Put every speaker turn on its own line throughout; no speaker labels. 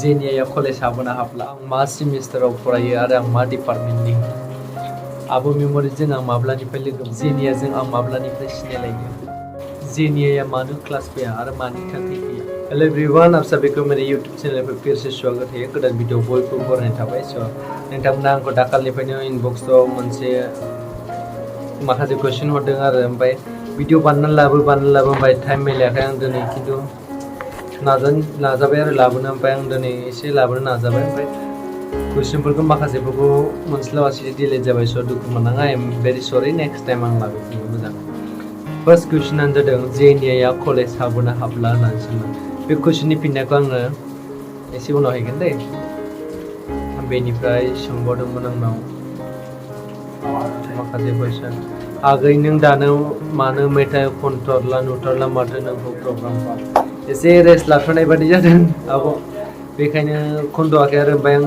जेनिया college हाबोना हाबला आं मा सेमिस्टाराव फरायो आरो आं मा डिपार्टमेन्टनि आब' मेम'रिजों आं माब्लानिफ्राय लोगो जेनियाजों आं माब्लानिफ्राय सिनायलायो जेनिया मानो क्लास फैया आरो मानि थाखाय फैया हेलो एवरीवन आप सभी को मेरे यूट्यूब चैनल पर फिर से स्वागत है गोदान भिडिअ बयबो बरायनाय थाबाय स' नोंथांमोना आंखौ दाखालिनिफ्रायनो इनबक्सआव मोनसे माखासे कुइसन हरदों आरो ओमफ्राय भिडिअ बानायनानै लाबो ओमफ्राय टाइम मिलायाखै आं दिनै खिन्थु नाजाबाय आरो लाबोनो ओमफ्राय आं दिनै एसे लाबोनो नाजाबाय ओमफ्राय कुइसनफोरखौ माखासेफोरखौ मोनस्लाबासै डिलेट जाबाय स' दुखु मोननाङा आइ एम भेरि सरि नेक्स्ट टाइम आं लाबोफिनगोन मोजां फार्स्ट कुइसनानो जादों जेनिया कलेज हाबोना हाबला होननानै सोंदों बे कुइसननि फिननायखौ आङो एसे उनाव हैगोन दे बेनिफ्राय सोंबावदोंमोन आंनाव माखासे कुइसन आगै नों दानो मानो मेथाइ खनथारला नुथारला माथो नोंखौ प्रग्रामफ्रा एसे रेस्ट लाथ'नाय बादि जादों आब' बेखायनो खनथ'वाखै आरो ओमफ्राय आं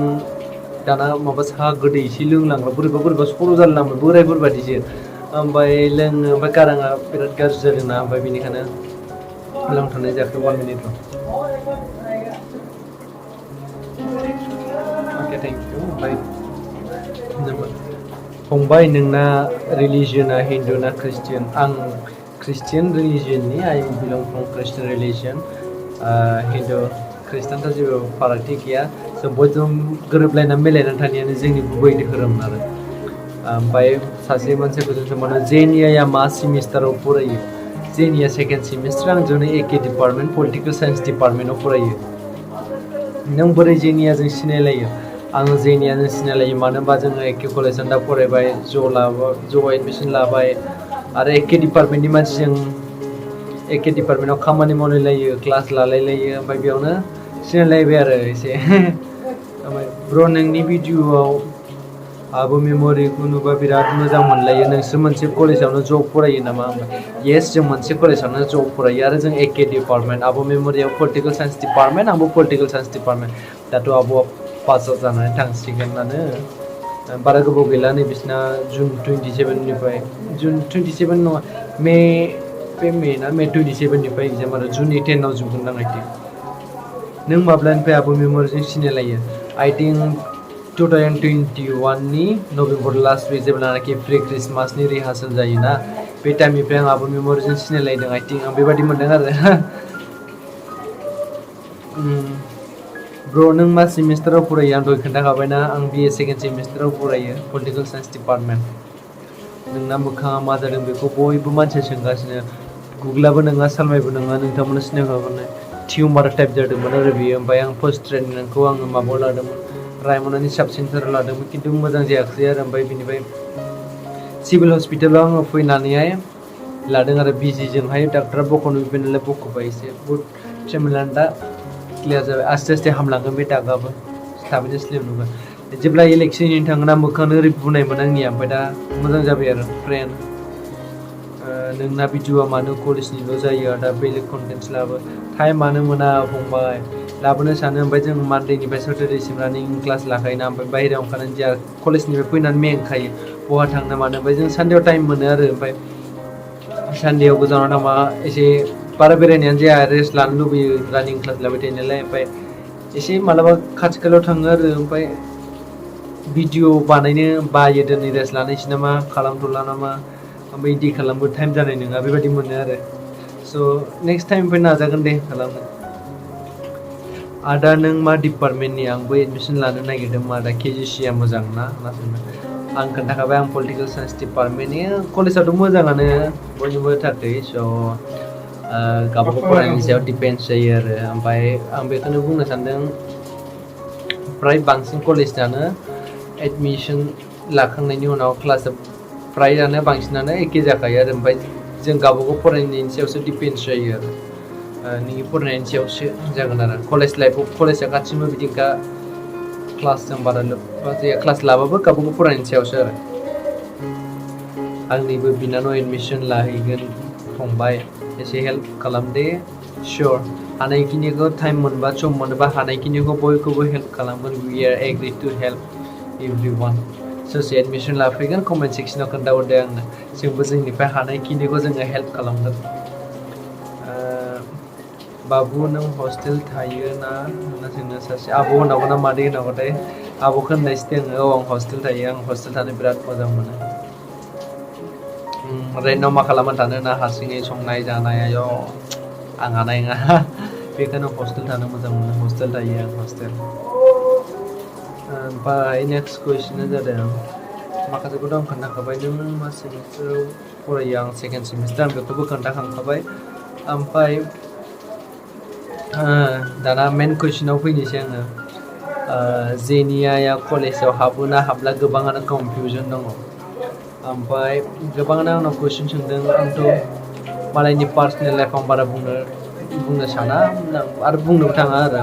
दाना माबा साहा गोदै एसे लोंलांग्रा बोरैबा सर' जालांबाय बोरायफोर बादिसो ओमफ्राय लोङो ओमफ्राय गाराङा बिराद गाज्रि जादोंना ओमफ्राय बेनिखायनो लोंथ'नाय जायाखै 1 मिनिट र' अके थेंक इउ ओमफ्राय फंबाय नोंना रिलिजियना हिन्दु ना ख्रिस्टियान आं ख्रिस्टियान रिलिजियननि आइ बिलं फ्रम ख्रिस्टियान रिलिजियन हिन्दु ख्रिस्टानथ' जेबो फारागथि गैया जों बयजों गोरोबलायनानै मिलायनानै थानायानो जोंनि गुबै धोरोम आरो ओमफ्राय सासे मानसिखौ जों सोंबानो जेनिया मा सेमिस्टाराव फरायो जेनिया सेकेन्ड सेमिस्टार आंजोंनो एके डिपार्टमेन्ट पलिटिकेल साइन्स डिपार्टमेन्टआव फरायो नों बोरै जेनियाजों सिनायलायो आङो जेनियाजों सिनायलायो मानो होनबा जोङो एके कलेजाव दा फरायबाय ज' एडमिसन लाबाय आरो एके डिपार्टमेन्टनि मानसिजों एके डिपार्टमेन्टआव खामानि मावलायलायो क्लास लालायलायो ओमफ्राय बेयावनो सिनायलायबाय आरो एसे ओमफ्राय ब्र' नोंनि भिडिअ'आव आब' मेम'रिखौ नुबा बिराद मोजां मोनलायो नोंसोर मोनसे कलेजावनो ज' फरायो नामा येस जों मोनसे कलेजावनो ज' फरायो आरो जों एके डिपार्टमेन्ट आब' मेम'रियाव पलिटिकेल साइन्स डिपार्टमेन्ट आंबो पलिटिकेल साइन्स डिपार्टमेन्ट दाथ' आब'आ पास आउट जानानै थांसिगोनानो बारा गोबाव गैला नै बिसिना जुन 27निफ्राय जुन 27 नङा मे 27निफ्राय एग्जाम आरो जुननि 10आव जोबगोनदां आइ थिंक नों माब्लानिफ्राय आब' मेम'रिजों सिनायलायो आइ थिंक 2021नि नभेम्बर लास्ट उइक जेब्लानाखि प्रि ख्रिस्टमासनि रिहार्सेल जायोना बे टाइमनिफ्राय आं आब' मेम'रिजों सिनायलायदों आइ थिंक आं बेबादि मोनदों आरो ब्र' नों मा सेमिस्टाराव फरायो आं दहाय खोन्थाखाबायना आं BA सेकेन्ड सेमिस्टाराव फरायो पलिटिकेल साइन्स डिपार्टमेन्ट नोंना मोखाङा मा जादों बेखौ बयबो मानसिया सोंगासिनो गुगलाबो नङा सालमायबो नङा नोंथांमोना सिनायखागोन टिउमार टाइप जादोंमोन आरो बेयो ओमफ्राय आं फार्स्ट ट्रेनिंखौ आङो माबायाव लादोंमोन रायमनानि साब सेन्टाराव लादोंमोन खिन्थु मोजां जायाखै आरो ओमफ्राय बेनिफ्राय सिभिल हस्पिटालाव आङो फैनानैहाय लादों आरो बिजिजोंहाय डाक्टरा बख'नो बिबाय नालाय बख'बाय एसे बुहुद फेमिलियानो दा क्लियार जाबाय आस्ते आस्ते हामलांगोन बे दागाबो थाबैनो स्लिम नुगोन जेब्ला इलेक्सननि थाङोना मोखांनो ओरै बुनाय मोन आंनिया ओमफ्राय दा मोजां जाबाय आरो फ्रेन्ड नोंना भिडिअ'आ मानो कलेजनिल' जायो दा बेलेग कन्टेन्टस लाबो टाइमानो मोना फंबाय लाबोनो सानो ओमफ्राय जों मानडेनिफ्राय सेटारडेसिम रानिं क्लास लाखायोना ओमफ्राय बाहेरायाव ओंखारनानै जाया कलेजनिफ्राय फैनानै मेंखायो बहा थांनो मानो ओमफ्राय जों सानडेआव टाइम मोनो आरो ओमफ्राय सानडेआव गोजानाव थांबा एसे बारा बेरायनायानो जाया रेस्ट लानो लुबैयो रानिं क्लास लाबाय थायो नालाय ओमफ्राय एसे मालाबा खाथि खालायाव थाङो आरो ओमफ्राय भिडिअ बानायनो बायो दिनै रेस्ट लानायसै नामा खालामथ'ला नामा ओमफ्राय इदि खालामबो टाइम जानाय नङा बेबायदि मोनो आरो स' नेक्स्ट टाइमनिफ्राय नाजागोन दे खालामनो आदा नों मा डिपार्टमेन्टनि आंबो एडमिसन लानो नागिरदोंमोन आदा KGCआ मोजां ना आं खोन्थाखाबाय आं पलिटिकेल साइन्स डिपार्टमेन्टनि कलेजआथ' मोजाङानो बयनिबो थाखाय स' गावबागाव फरायनायनि सायाव डिपेन्ड जायो आरो ओमफ्राय आं बेखौनो बुंनो सानदों फ्राय बांसिन कलेजआनो एडमिसन लाखांनायनि उनाव क्लासआ फ्रायानो बांसिनानो एखे जाखायो आरो ओमफ्राय जों गावबागाव फरायनायनि सायावसो डिपेन्ड जायो आरो नोंनि फरायनायनि सायावसो जागोन आरो कलेज लाइफआव कलेजआ गासिबो बिदिखा क्लासजों बारा लोब्बा जाया क्लास लाबाबो गावबागाव फरायनायनि सायावसो आरो आंनिबो बिनानाव एडमिसन लाहैगोन फंबाय एसे हेल्प खालामदे सियर हानायखिनिखौ टाइम मोनबा सम मोनोबा हानायखिनिखौ बयखौबो हेल्प खालामगोन we are agree to help everyone सोरसे एडमिसन लाफैगोन कमेन्ट सेक्सनाव खोन्थाहरदो आंनो जोंबो जोंनिफ्राय हानायखिनिखौ जोङो हेल्प खालामगोन बाबु नों हस्टेल थायो ना होनना सोंनो सासे आब' होनांगौ ना मादै होनांगौथाय आब'खौ होननायसै आङो औ आं हस्टेल थायो आं हस्टेल थानो बिराद मोजां मोनो रेन्टआव मा खालामना थानो ना हारसिङै संनाय जानाय आय' आं हानाय नङा बेखायनो हस्टेल थानो मोजां मोनो हस्टेल थायो आं हस्टेल ओमफ्राय नेक्स्ट कुइसना जादों माखासेखौथ' आं खोन्थाखाबाय नों मा सेमिस्टाराव फरायो आं सेकेन्ड सेमिस्टार आं बेखौबो खोन्थाखांखाबाय ओमफ्राय दाना मेन कुइसनाव फैनोसै आङो जेनिया कलेजाव हाबोना हाबला गोबाङानो कनफिउजन दङ ओमफ्राय गोबाङानो आंनाव कुइसन सोंदों आंथ' मालायनि पार्सनेल लाइफ आं बारा बुंनो साना आरो बुंनोबो थाङा आरो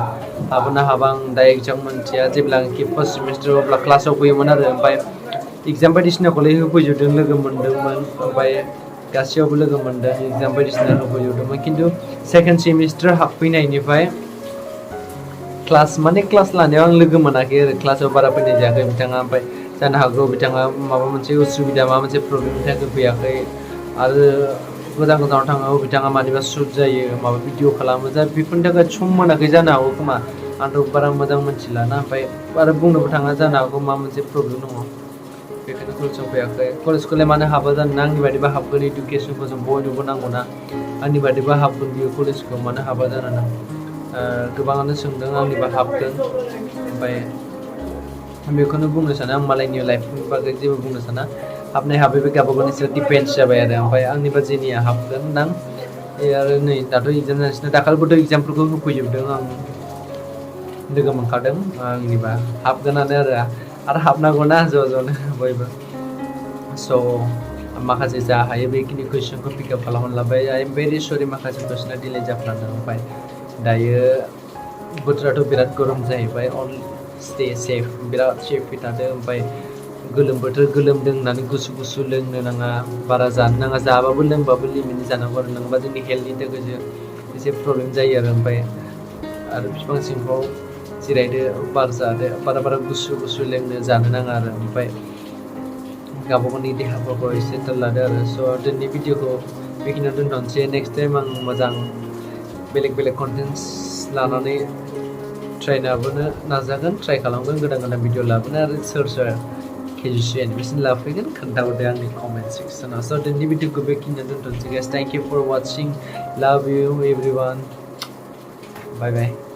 हाबोना हाबा आं दा एगजाम मोनथिया जेब्लानाखि फार्स्ट सेमिस्टार अब्ला क्लासाव फैयोमोन आरो ओमफ्राय एगजाम बायदिसिनाखौलाय होफैजोबदों लोगो मोन्दोंमोन ओमफ्राय गासैयावबो लोगो मोन्दों एगजाम बायदिसिना होफैजोबदोंमोन खिन्थु सेकेन्ड सेमिस्टार हाबफैनायनिफ्राय क्लास लानायाव आं लोगो मोनाखै आरो क्लासाव बारा फैनाय जायाखै बिथाङा ओमफ्राय जानो हागौ बिथाङा माबा मोनसे उसुबिदा माबा मोनसे प्रब्लेमनि थाखाय फैयाखै आरो गोजान गोजानाव थांनांगौ बिथाङा मानिबा शुट जायो माबा भिडिअ खालामो जा बेफोरनि थाखाय सम मोनाखै जानो हागौ खोमा आंथ' बारा मोजां मोनथिला ना ओमफ्राय आरो बुंनोबो थाङा जानो हागौ माबा मोनसे प्रब्लेम दङ बेखायनो कलेजाव फैयाखै कलेजखौलाय मानो हाबा जानो आंनि बायदिबा हाबगोन इडुकेसनखौ जों बयनोबो नांगौना आंनि बायदिबा हाबगोन बियो कलेजखौ मानो हाबा जानो गोबाङानो सोंदों आंनिबा हाबगोन ओमफ्राय बेखौनो बुंनो सानो आं मालायनि लाइफनि बागै जेबो बुंनो साना हाबनाय हाबै बे गावबागावनि सायाव डिपेन्ड जाबाय आरो ओमफ्राय आंनिबा जेनिया हाबगोन दां आरो नै दाथ' एगजाम जानोसै दाखालिबोथ' एगजामफोरखौ होफैजोबदों आं लोगो मोनखादों आंनिबा हाबगोनानो आरो हाबनांगौना ज' ज'नो बयबो स' माखासे जा हायो बेखिनि कुइसनखौ पिकआप खालामनानै लाबाय आइ एम भेरि सरि माखासे कुइसना डिले जाफ्लांदों ओमफ्राय दायो बोथोराथ' बिराद गरम जाहैबाय अन स्टे सेफ बिराद सेफै थादो ओमफ्राय गोलोम बोथोर गोलोमदों होननानै गुसु गुसु लोंनो नाङा बारा जानो नाङा जाबाबो लोंबाबो लिमिटनि जानांगौ आरो नङाबा जोंनि हेल्थनि थाखायसो एसे प्रब्लेम जायो आरो बिफां सिंफ्राव जिरायदो बार जादो बारा गुसु लोंनो जानो नाङा आरो ओमफ्राय गावबागावनि देहाफोरखौ एसे थाल लादो आरो स' दिनैनि भिडिअखौ बेखिनियाव दोनथ'नोसै नेक्स्ट टाइम आं मोजां बेलेग कन्टेन्ट्स लानानै ट्राइ खालामगोन गोदान भिडिअ लाबोनो आरो सोर केजिसि एडमिसन लाफैगोन खोन्थाहरदो आंनि कमेन्ट सेक्सनाव स' दिनैनि भिडिअखौ बेखिनियाव दोनथ'नोसै guys thank you for watching love you everyone bye bye